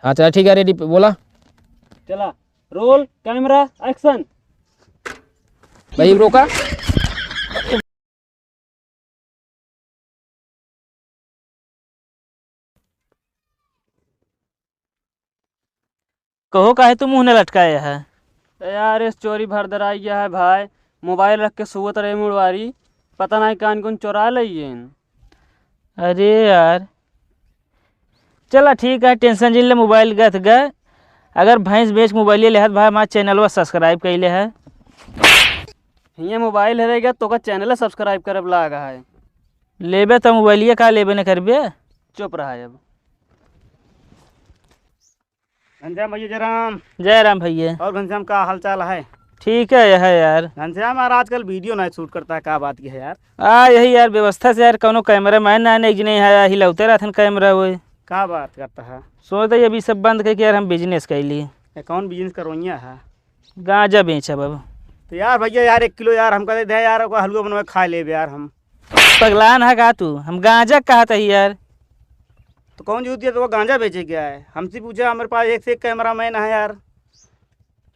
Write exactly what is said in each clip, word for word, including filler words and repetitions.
हाँ चला ठीक है, ready, बोला। चला, roll, camera, action। भाई रोका। कहो, काहे तू मुँह न लटकाए है? ए यार, इस चोरी भर दराई गया है भाई, मोबाइल रख के सोवत रहे मुड़वारी, पता नहीं कान कौन चोरा लइएन। अरे यार, चला ठीक है, tension जिन ले, मोबाइल गथ गए। अगर भैंस बेच मोबाइल लेहत भाई, हमार चैनलवा subscribe कइले है। हियाँ मोबाइल हरे गया, तोका चैनल subscribe करे लागा है। लेबे तो मोबाइलिया का लेबे न करबे? चुप रहा अब। घनश्याम भैया, जय राम। जय राम भैया। और घनश्याम, का हाल चाल है? ठीक है, यह है यार। घनश्याम यार, आजकल video नहीं shoot करता है, का बात की है यार? आ, यही यार व्यवस्था से यार, कौनो cameraman ना, नहीं, नहीं है, हिलौते रहथन camera वो। का बात करता है? सोचते ये अभी सब बंद करके यार हम business कर लिए। ये कौन business करवैया है? गांजा बेचब अब। तो यार भैया यार, एक किलो यार हमका दे दे यार, ओकर हलवा बनवा के खा लेब यार हम। पगलान है का तू? हम गांजा कहत ही यार। तो कौन जूत दिया तो वो गांजा बेचे क्या है? हमसे पूछा, हमारे पास एक से एक cameraman है यार।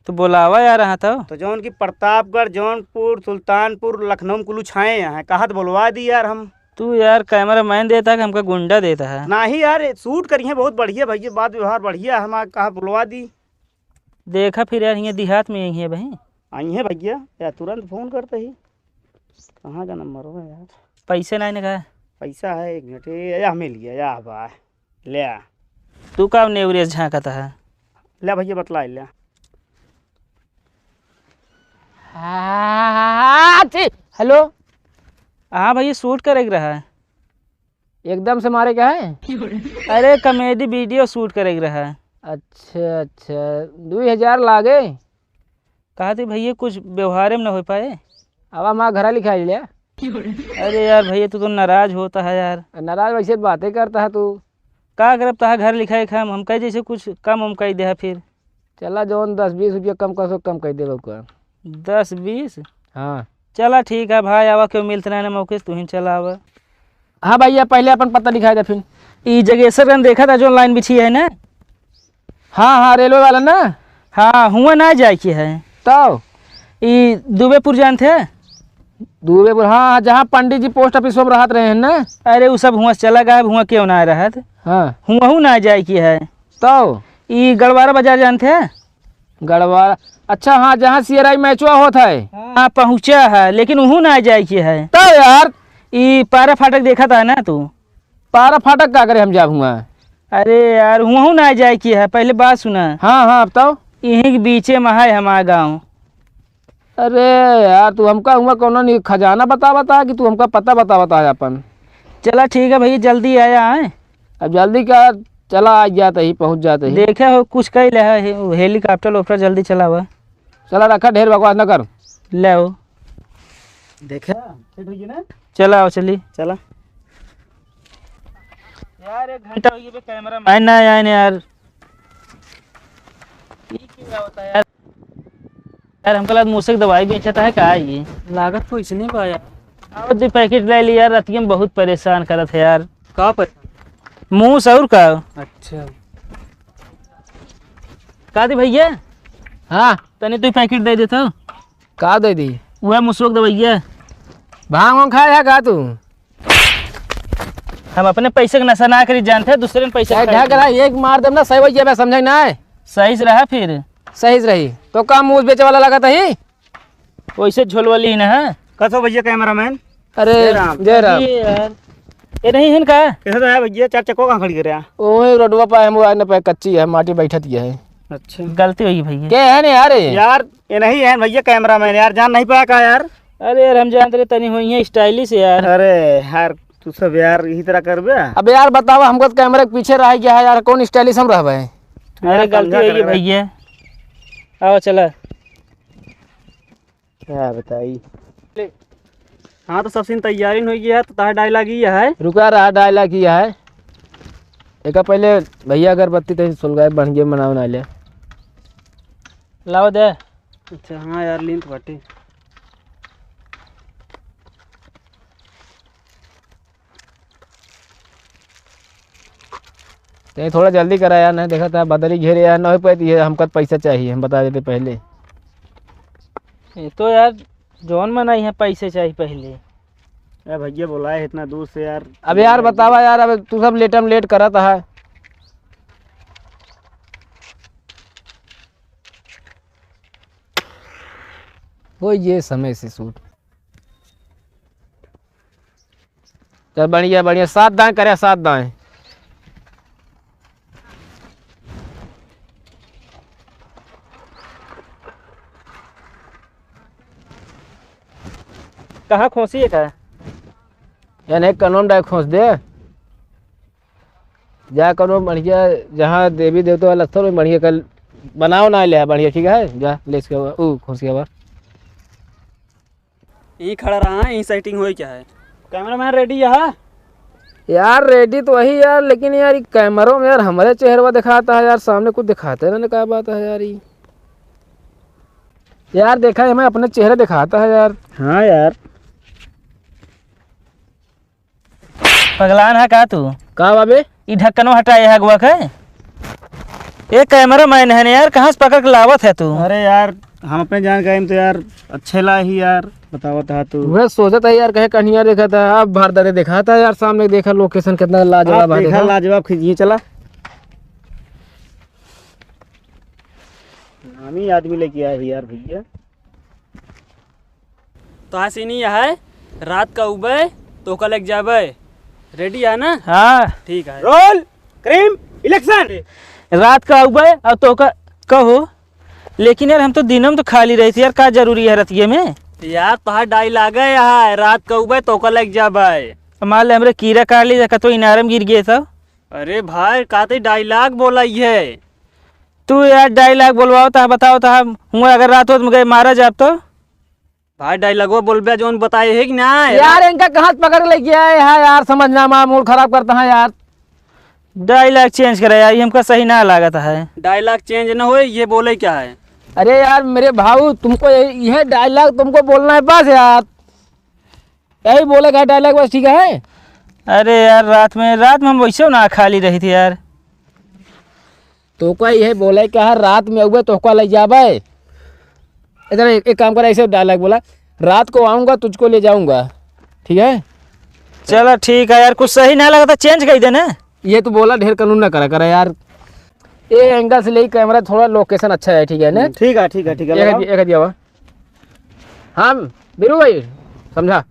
तो बोलावा यार, हाँ तो। तो जौन की प्रतापगढ़, जौनपुर, सुल्तानपुर, लखनऊ में कुल्लू छाए हैं, कहा तो बोलवा दी यार हम। तू यार cameraman देता है कि हमका गुंडा देता है? नहीं यार, shoot करी है, बहुत बढ़िया भैया, बात व्यवहार बढ़िया है हमारा, कहा बोलवा दी। देखा फिर यार, हियाँ देहात में यही है भाई। आई है भैया, या तुरंत फोन करते ही। कहाँ का नंबर होगा यार? पैसे नहीं ना का? पैसा है, एक मिनट, ये या मिल गया, या बा, ले आ। तू का नेवरिया झांकत है? ले भैया, बतला ले। हाँ, छी, हेलो। हाँ भैया, shoot करे के रहा है। एकदम से मारे का है? अरे, comedy video shoot करे के रहा है। अच्छा, अच्छा, दुई हजार लागे। कहा थी भैया, कुछ व्यवहार में न हो पाए। अब हमारा घरा लिखाई ले। अरे यार भैया, तू तो नाराज होता है यार। नाराज वैसे बातें करता है तू। का करब, तहा घर लिखाई खाम, हम कह जैसे कुछ कम हम कह दे फिर। चला, जौन दस बीस रुपया कम कर सो, कम कर दे ओकर। दस बीस? हाँ। चला ठीक है भाई, आवा, क्यों मिलत ना, ना मौके से, तू ही चला आवा। हाँ भैया, पहले अपन पता लिखाई दे फिर। ई जगेसरगंज देखा था, जो line बिछी है ना? हाँ, हाँ, रेलवे वाला ना? हाँ, हुआ ना जाए के है। तो? ई दुबेपुर जानते हैं? दुबेपुर, हाँ, हाँ, जहाँ पंडित जी post office में रहत रहे हैं ना? अरे, उ सब हुआ से चला गया, हुआ क्यों ना रहत? हाँ। हुआ हूँ ना जाए के है। तो? ई गड़वारा बाजार जानते हैं? गड़वारा, अच्छा, हाँ, जहाँ C R I मैचवा होत है। हाँ, पहुँचा है, लेकिन उहू ना जाए के है। तो यार? ई पारा फाटक देखा था ना तू? पारा फाटक का करे हम जाब हुआ? अरे यार, हुआ ना जाए के है, पहले बात सुना। हाँ, हाँ, बताओ। यहीं के बीचे में है हमारा गाँव। अरे यार, तू हमका हुआ कौनो नहीं खजाना बता बता कि तू हमका पता बता बता है अपन। चला ठीक है भैया, जल्दी आया है। अब जल्दी का, चला आ जाते ही, पहुँच जाते ही। देखे हो, कुछ कही ले है, हे-, helicopter वोप्टर जल्दी चलावा। चला रखा, ढेर बकवास न कर। ले आओ। देखा, सेट हो गया ना? चला आओ, चली। चला। यार, एक घंटा हो गया बे, cameraman ना आए ने यार। ये क्या होता है यार? यार, हमका लगा मूसक दवाई बेचता है का ये? लागत तो इसने बा यार। आओ, दो packet ले ली यार, रतिया में बहुत परेशान करत है यार। का पर? मूस और का? अच्छा। का दी भैया? हाँ। तनी दो packet दे देता। का दे दी? वह मुसुक दवाइया। भांग वांग खाए है का तू? हम अपने पैसे के नशा ना करी जानते, दूसरे के पैसे चाहे खाए ढक रहा, एक मार देम ना, सही हो जाबे, समझे ना? सही से रहा फिर। सही से रही। तो का मूस बेचे वाला लागत ही? वैसे झोलवली ही ना है। कसो भैया cameraman? अरे, जय राम। जय राम। अरे यार, ये नहीं है इनका? कैसे तो है भैया, चार चक्को कहाँ खड़ी करे हैं? ओए, रोडवा पे हम आज न पे कच्ची है, माटी बैठत ये है। अच्छा। गलती हुई भैया। के है ने यार? यार, ये नहीं है भैया cameraman यार, जान नहीं पाया का यार? अरे यार, हम जानते रहे तनी हुई है stylish यार। अरे यार, तू सब यार यही तरह करबे? अब यार बताओ, हमको तो camera के पीछे रह गया है यार, कौन stylish हम रहबे? अरे यार, गलती समझा हुई है करे। भैया। आओ चला। क्या बताई? हाँ, तो सब सीन तैयारी हो गया है, तो तहार dialogue ये है। रुका रहा, dialogue ये है। एका पहले भैया अगरबत्ती तनी सुलगाए, बढ़िया मनावे ना ले। लाओ दे। अच्छा, हाँ यार, लीन तो बाटे। ते थोड़ा जल्दी करा यार, नहीं देखा था बदरी घेरे यार, नहीं पाई, ये हमका पैसा चाहिए, हम बता देते पहले। ये तो यार, जौन मनई है, पैसे चाहिए पहले। ए भैया, बोला है इतना दूर से यार। अब यार, बतावा यार, अब तू सब लेटम लेट करत है। वो ये समय से सूट। चल, बढ़िया, बढ़िया, सात दाएं करे, सात दाएं। कहाँ खोसी है का? यार, एक कनोम डाय खोस दे। जा कनो बढ़िया, जहाँ देवी देवता वाला स्थल, वहीं बढ़िया कर बनाओ ना ले, बढ़िया, ठीक है? जा, ले इसके ऊपर, ऊ, खोस के ऊपर। यहीं खड़ा रहा है, यहीं सेटिंग होई क्या है? कैमरामैन रेडी है? यार, रेडी तो वही यार, लेकिन यार, ये कैमरों में यार, हमारे चेहरवा दिखाता है यार, सामने कुछ दिखाते ना, क्या बात है यार, ये यार, देखा है, हमें अपने चेहरे दिखाता है यार। हाँ यार। पगलान है का तू? का बाबे? ई ढक्कनो हटाए है अगुआ के। ए, कैमरा मैन है ना यार, कहाँ से पकड़ के लावत है तू? अरे यार, हम अपने जान का तो यार, अच्छे ला ही यार, बतावत है तू। वह सोचत है यार, कहे कन्हैया देखा था, अब भारत देखा था यार, सामने देखा लोकेशन कितना लाजवाब आप है, देखा, देखा। लाजवाब खींचिए, चला। नामी आदमी लेके आए हैं यार भैया। तो हाँ, सीन ही है, रात का उबे, तोका लेके जाबे। रेडी है ना? हाँ। ठीक है। Roll, cream, action. रात का उबे, अब तोका कहो, लेकिन यार, हम तो दिनों में तो खाली रही थी यार, का जरूरी है रतिये में? यार, तोहार डायलॉग है यहाँ, रात का उबे, तोका लेके जाबे। मान ले, हमरे कीड़ा काट ली, कतो इनारम गिर गए सब। अरे भाई, का ते डायलॉग बोला ये? तू यार डायलॉग बोलवाओ ता, बताओ ता, हुआ अगर रात हो तो मुझे मारा जाब तो? भाई डायलॉगवा बोलबे जौन बताए है कि ना? यार इनका कहाँ से पकड़ ले गया है यार, समझना मा मूड खराब करता है यार। डायलॉग चेंज करे यार, ये हमका सही ना लागत है। डायलॉग चेंज न होए, ये बोले क्या है? अरे यार मेरे भाऊ, तुमको यही, यह डायलॉग तुमको बोलना है बस यार। यही बोले का डायलॉग बस, ठीक है? अरे यार, रात में, रात में हम वैसे ना खाली रही थी यार। तोका यह बोले का है, रात में उबे तोका ले जाबे। इधर एक, एक काम कर, ऐसे डायलॉग बोला, "रात को आऊँगा, तुझको ले जाऊँगा।" ठीक है? चलो ठीक है यार, कुछ सही ना लगा तो चेंज कर देना। ये तो बोला, ढेर कानून ना करा करा यार। ये एंगल से ले कैमरा थोड़ा लोकेशन अच्छा है, ठीक है ना? हम्म, ठीक है, ठीक है, ठीक है, एक लगाओ। एक दिया हुआ। हाँ, बीरू भाई, समझा।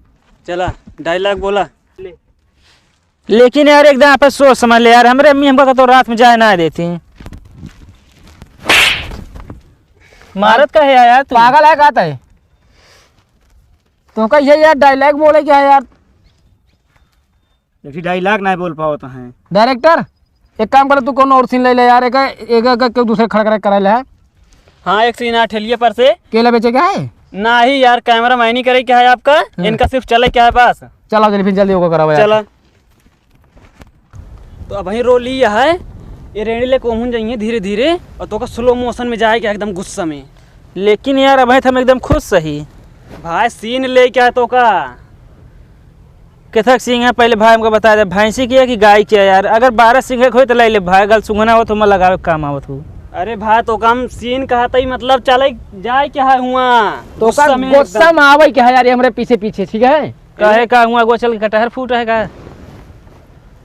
चला, डायलॉग बोला। लेकिन यार, एकदम आपस सोच समझ ले यार, हमरे अम्मी हमका तो रात में जाए ना देती। मारत का है यार तू? पागल है का तय? तो का ये यार डायलॉग बोले क्या है यार? देखी, डायलॉग ना बोल पावत हैं। डायरेक्टर, एक काम कर, तू कौन और सीन ले ले यार, एक, एक, एक, एक दूसरे खड़ा करे, करा ले। हाँ, एक सीन आ ठेलिए पर से। केला बेचे क्या है? नाही यार, कैमरा मैनी करे क्या है आपका? हाँ। इनका सिर्फ चले क्या है बस। चला जल्दी, फिर जल्दी होगा करावा यार। चला। तो अबहीं रोल लिया है, ये रेंडी ले कोहून जाइए धीरे धीरे, और तोका स्लो मोशन में जाए क्या एकदम गुस्सा में। लेकिन यार, अबहीं तो हम एकदम खुश सही। भाई, सीन ले क्या है तोका? केथक सींग है, पहले भाई हमको बता दे, भैंसी की है कि गाय की है यार? अगर बारह सींग के होई तो ले ले भाई, गल सुंघना हो तो मैं लगावे के काम आवत हूँ। अरे भाई, तोका हम सीन कहा तई, मतलब चले जाए क्या है हुआ? तोका गुस्सा में गुस्सा एकदम। में आवे क्या है यार, ये हमरे पीछे पीछे, ठीक है? काहे का हुआ, गोचल के कटहर फूट है का?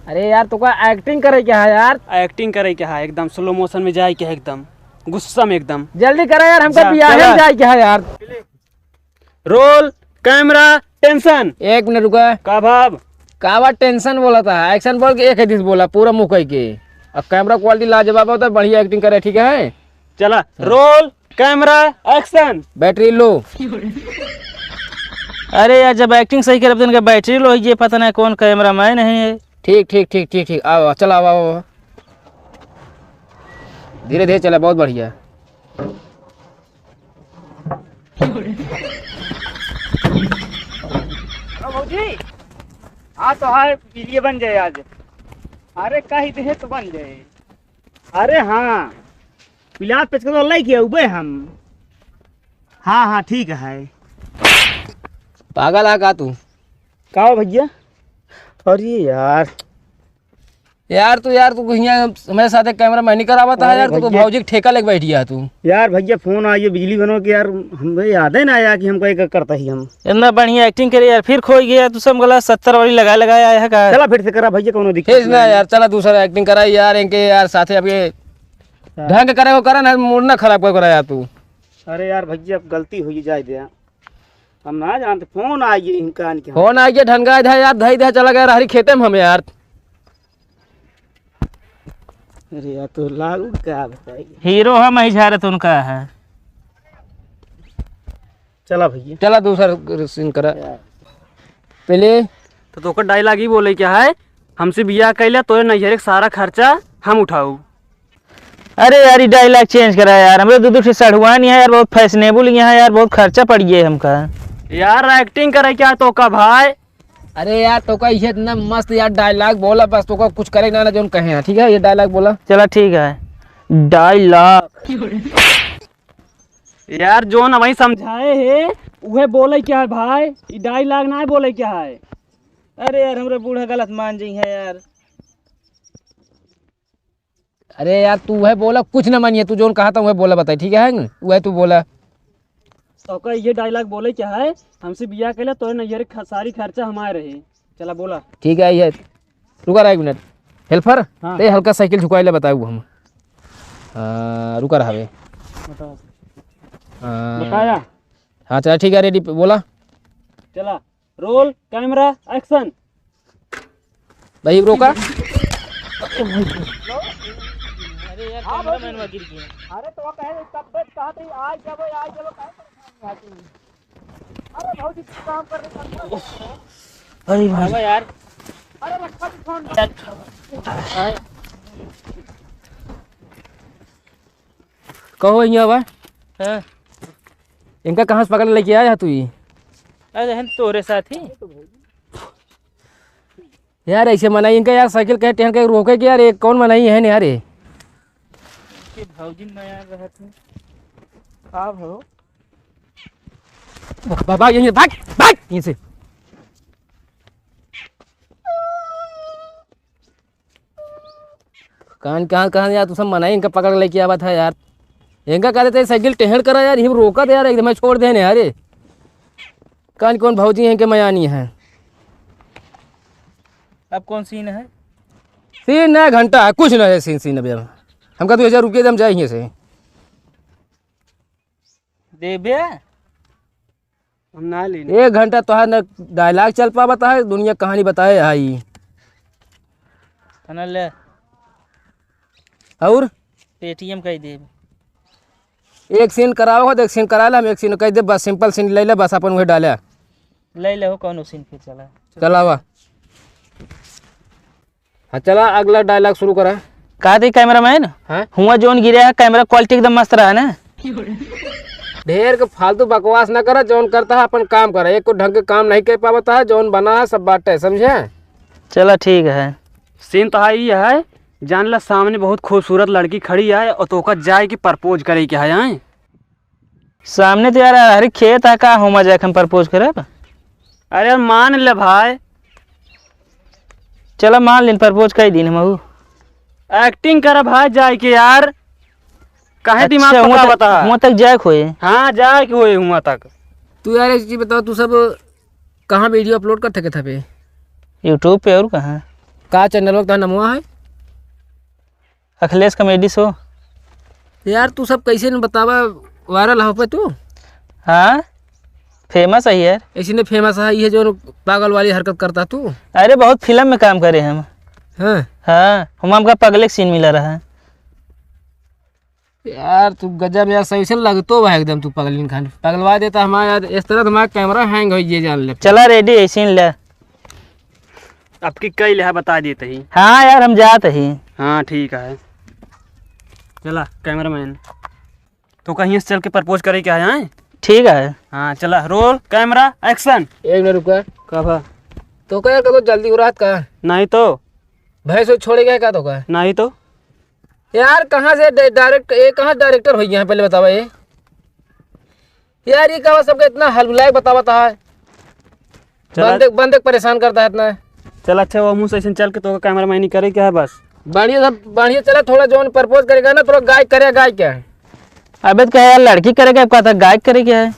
अरे यार, तोका एक्टिंग करे क्या है यार? एक्टिंग करे क्या है, एकदम स्लो मोशन में जाए क्या है, एकदम गुस्सा में एकदम। जल्दी करा यार, हमका जा, बियाहे चला। जाए क्या है यार? Roll, camera, tension. एक मिनट रुका। का भाव? कावा टेंशन बोला था, एक्शन बोल के एक ही दिन बोला, पूरा मुंह कह के। अब कैमरा क्वालिटी लाजवाब होता है, बढ़िया एक्टिंग करे, ठीक है? चला, हाँ। Roll, camera, action. Battery low. अरे यार, जब एक्टिंग सही करब, तो इनका बैटरी लो, ये पता नहीं कौन कैमरा मैन है। ठीक, ठीक, ठीक, ठीक, ठीक, आओ, चला, आओ, आओ, आओ। धीरे, धीरे चला, बहुत बढ़िया। ओ भौजी, आज तो हाय पीलिए बन जाए आज। अरे कही दे तो बन जाए। अरे हाँ, पिलास पेचकस वाला लेके आउबे हम। हाँ, हाँ, ठीक है। पागल है का तू? का हो भैया? अरे यार, यार तू, यार तू हियाँ हमारे साथे कैमरा मैनी करावत है अरे यार, तू तो भैया। भौजी के ठेका लेके बैठ गया तू। यार भैया, फोन आइए बिजली बनो के यार, हमको याद ही ना आया कि हमको एक करता ही हम। इतना बढ़िया एक्टिंग करे यार, फिर खोई गया तू सब, गला सत्तर वाली लगा लगा आया है का? चला फिर से करा भैया, कोनो दिक्कत खींच ना नहीं। यार, चला दूसरा एक्टिंग करा यार, इनके यार साथे अब ये हाँ। ढंग करे को करा ना, मूड ना खराब कर करा यार तू। अरे यार भैया, अब गलती हुई जाए दे, हम ना जानते, फोन आइए इनका इनके। फोन आइए ढंगा दे यार, धई दे चला गया रहरी खेते में हम यार। अरे यार, तो लागू का बताइए। हीरो हम ही झारत उनका है। चला भैया। चला दूसरा सीन करा। पहले तो तोकर डायलॉग ही बोले क्या है, "हमसे बियाह कैला, तोरे नैहरे के सारा खर्चा हम उठाऊ।" अरे यार, ई डायलॉग चेंज करा यार, हमरे दो दो ठे सढ़ुआन यहाँ यार, बहुत फैशनेबल यहाँ यार, बहुत खर्चा पड़ गया है हमका। यार, एक्टिंग करे क्या तोका भाई? अरे यार, तोका ये इतना मस्त यार डायलॉग बोला, बस तोका कुछ करे ना, ना जोन कहे हैं, ठीक है? ये डायलॉग बोला। चला ठीक है, डायलॉग। यार, जोन वही समझाए है, उहे बोले क्या है भाई? ई डायलॉग ना बोले क्या है? अरे यार, हमरे बूढ़ा गलत मान जाई है यार। अरे यार, तू उहे बोला, कुछ ना मानिए, तू जोन कहा था उहे बोला, बताई, ठीक है? उहे तू बोला। तो का ये डायलॉग बोले क्या है, "हमसे बियाह कैला, तोरे नैहर ख-, सारी खर्चा हमारे रहे।" चला बोला। ठीक है, ये रुका रहा एक मिनट। हेल्पर, हाँ। ते हल्का साइकिल झुकाए ले बताऊ हम। आ, रुका रहा बे। बताओ। आ, बताया। हाँ, चला ठीक है, रेडी, बोला। चला। Roll, camera, action. भाई, रोका। अरे यार, हाँ, कैमरामैन भाई। वहाँ गिर गया। अरे, तो वो कहे, तब बस कहा था, "आ जाओ, आ जाओ, काहे परेशान है तू?" अरे, भौजी, काम कर रहे हैं। अरे भाई। अब यार। अरे, रखा तो फोन। कहो, यहाँ बा। हाँ। इनका कहाँ से पकड़ लेके आया तू ई? अरे, हम तोरे साथ ही। यार, ऐसे मनाई इनका यार, साइकिल कहे टेहन के रोके के यार, ये कौन मनाई है यार ये? के भौजी में यार रहत है। का हो? बा-, बा-, भाग, यहीं से भाग, भाग, यहीं से। कान कहाँ, कहाँ यार, तू सब मनाई इनका पकड़ लेके आवत है यार। इनका कहते थे साइकिल टेढ़ करा यार, ये रोका दे यार, एकदम छोड़ देने यार। ये कान कौन भौजी हैं, इनके मया नहीं है। अब कौन सीन है? सीन ना घंटा है, कुछ ना है सीन, सीन अभी हम। हमका दो हजार रुपये दे, हम जाए यहीं से। देबे? हम ना लेने। एक घंटा तोहार न डायलॉग चल पावत है, दुनिया कहानी बताए आई। है ना, ले। और? पेटीएम कई देब। एक सीन कराओ, एक सीन करा ले, हम एक सीन कई देब, बस सिंपल सीन ले ले, बस अपन उहे डाले। ले ले हो, कौनो सीन फिर चला। चलावा। हाँ, चला, अगला डायलॉग शुरू करा। का दी कैमरामैन? हाँ? हुआं जोन गिरे है, कैमरा क्वालिटी एकदम मस्त रहा ना? ढेर के फालतू बकवास ना करा, जौन करता है अपन काम करा। एक को ढंग के काम नहीं कर पावता है, जौन बना है सब बाटे, समझे? चला ठीक है। सीन तो है ही है, जान ला सामने बहुत खूबसूरत लड़की खड़ी है और तोका जाए के प्रपोज करे के है, हैं? सामने तो यार हरी खेत है, का हुआं जाके हम प्रपोज करब? अरे यार मान ले भाई। चला मान लेन, प्रपोज कई दिन हम। एक्टिंग कर भाई जाए के यार, काहे दिमाग अच्छा, हुआं पका तक, बता? हुआं तक जाए के होए। हाँ, जाए के होए हुआं तक। तू यार एक चीज बताओ, तू सब कहाँ वीडियो अपलोड कर थके था पे? YouTube पे और कहाँ? का चैनल का नमवा है? Akhilesh comedy show. यार, तू सब कैसे न बतावा, वायरल हो पे तू? हाँ, फेमस है यार। ऐसे ने फेमस है, ये जो पागल वाली हरकत करता तू। अरे, बहुत फिल्म में काम करे हम। हाँ। हाँ, हम हमका पगले के सीन मिला रहा है। यार, तू गजब यार, सही से लगतो बा एकदम तू पगलिन खान। पगलवा देता हमारा यार, इस तरह हमारा कैमरा हैंग हो ये जान ले। चला रेडी है, सीन ले। आपकी कई लेहा बता देते ही। हाँ यार, हम जात ही। हाँ, ठीक है। चला, कैमरामैन। तो कहीं से चल के प्रपोज करे क्या है, हैं? ठीक है। हाँ, चला, रोल, कैमरा, एक्शन। एक मिनट रुका। का भा? तो का यार, कतो जल्दी हो रहा का? नहीं तो। भैंस छोड़े गए का तो का? नहीं तो। यार, कहाँ से डा-, डायरेक्ट, ये कहाँ डायरेक्टर हो गया है, पहले बतावा ये। यार, ये का सबके इतना हलबुलाए बतावत है? चला। बंदे, बंदे को परेशान करता है इतना। चल अच्छा, वो मुँह से ऐसे चल के तो कैमरा मैनी करे क्या है बस। बढ़िया सब बढ़िया चला, थोड़ा जौन प्रपोज करेगा ना, थोड़ा गायक करे, गायक क्या है? अबे तो कहे यार लड़की करे क्या, कहता गायक करे क्या है?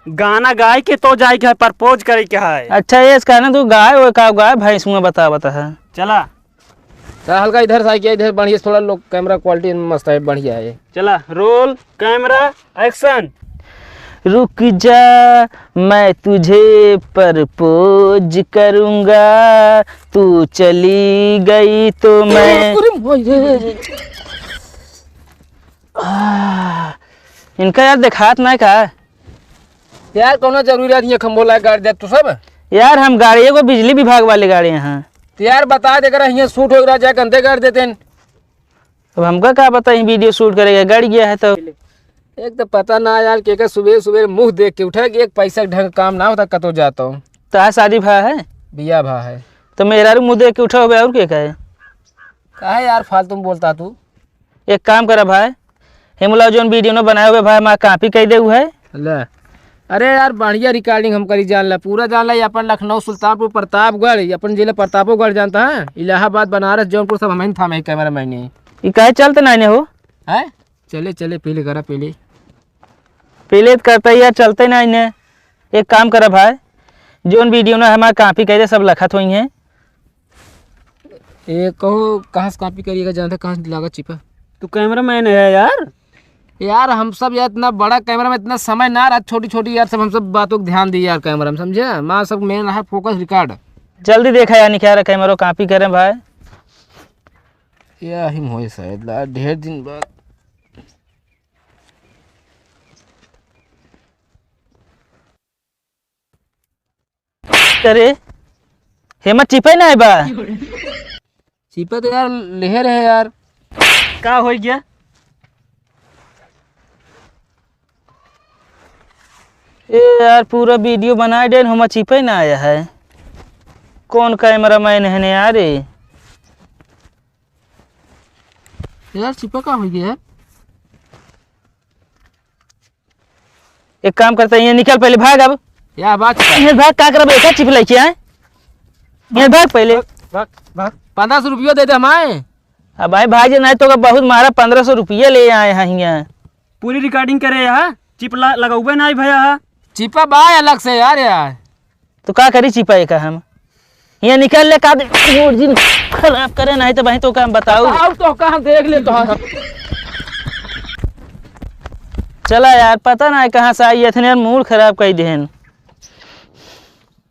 गाना गाय के तो जाए के है, प्रपोज करे के है। अच्छा, ये इसका ना तू गाय, वो का गाय, भैंस हुआ बता, बता है। चला। तो हल्का इधर से आके, इधर बढ़िया से थोड़ा लोग कैमरा क्वालिटी मस्त है, बढ़िया है। चला, रोल, कैमरा, एक्शन। रुक जा, मैं तुझे प्रपोज करूँगा, तू चली गई तो मैं अरे भाई रे। आह, इनका यार देखात ना का? यार, कौनो जरूरी है, ये खंभो लायक गाड़ दे तू सब? यार, हम गाड़ी एगो बिजली विभाग वाले गाड़ी हैं। तो यार, बता दे, अगर हियाँ शूट हो रहा, जाके अंदर गाड़ देते हैं। अब हमका का पता, ये वीडियो शूट करेगा, गड़ गया है तो। एक तो पता ना यार, के का सुबह सुबह मुँह देख के उठा कि एक पैसा के ढंग काम ना होता, कतो जाता हूँ। तो आज शादी भा है? बिया भा है। तो मेहरारू मुँह देख के उठा होबे, और के का है? काहे यार, फालतू में बोलता तू? एक काम करा भाई, हेमला जौन वीडियो न बनाए हुए भाई, हमार कॉपी कई दे है। ले। अरे यार, बढ़िया रिकॉर्डिंग हम करी, जान ला, पूरा जान ला, ये अपन लखनऊ, सुल्तानपुर, प्रतापगढ़, ये अपन जिला प्रतापगढ़ जानता है, इलाहाबाद, बनारस, जौनपुर, सब हम ही थामे कैमरा मैन। ये काहे चलते ना ने हो? हैं? चले, चले, पहले करा, पहले। पहले तो करता ही यार, चलते ना इन्हें। एक काम करा भाई, जौन वीडियो ना हमार कॉपी कई दे, सब लखत होई हैं। ए, कहो, कहाँ से कॉपी करिएगा, जानते कहाँ से लागा चिपा? तू कैमरा मैन है यार। यार, हम सब यार इतना बड़ा कैमरा में इतना समय ना रहा, छोटी छोटी यार सब हम सब बातों को ध्यान दी यार कैमरा में, समझे? माँ सब मेन रहा फोकस रिकॉर्ड। जल्दी देखा यार, निकाल कैमरा कॉपी करें भाई। यही होए शायद ला ढेर दिन बाद। अरे, हेमा चिपे ना बा। चिपे तो यार लेहे रहे यार। का हो गया? ए यार, पूरा वीडियो बनाए डेन, हेमा चिपे ना आया है। कौन कैमरा मैन है ने यार? ए यार, चिपा का हो गया यार? एक काम करते हैं, ये निकल पहले, भाग अब। या बात है। ये भाग, का करब, एक चिप लेके आए। ये भाग पहले। भाग, भाग। पन्द्रह सौ रुपया दे दे हमारे। अब भाई, भाई जी, नहीं तो का बहुत मारा, पन्द्रह सौ रुपया ले आए हैं यहाँ। पूरी रिकॉर्डिंग करे यहाँ, चिप ला-, लगाउबे नहीं भैया। चिपा बा अलग से यार, यार। तो का करी चिपा एक हम? ये निकल ले का दे, मूड जिन खराब करे, नहीं तो भाई तो का हम बताऊ। बताऊ तो का हम देख ले तो। चला यार, पता ना कहाँ से आई, इतने मूड खराब कर देहन।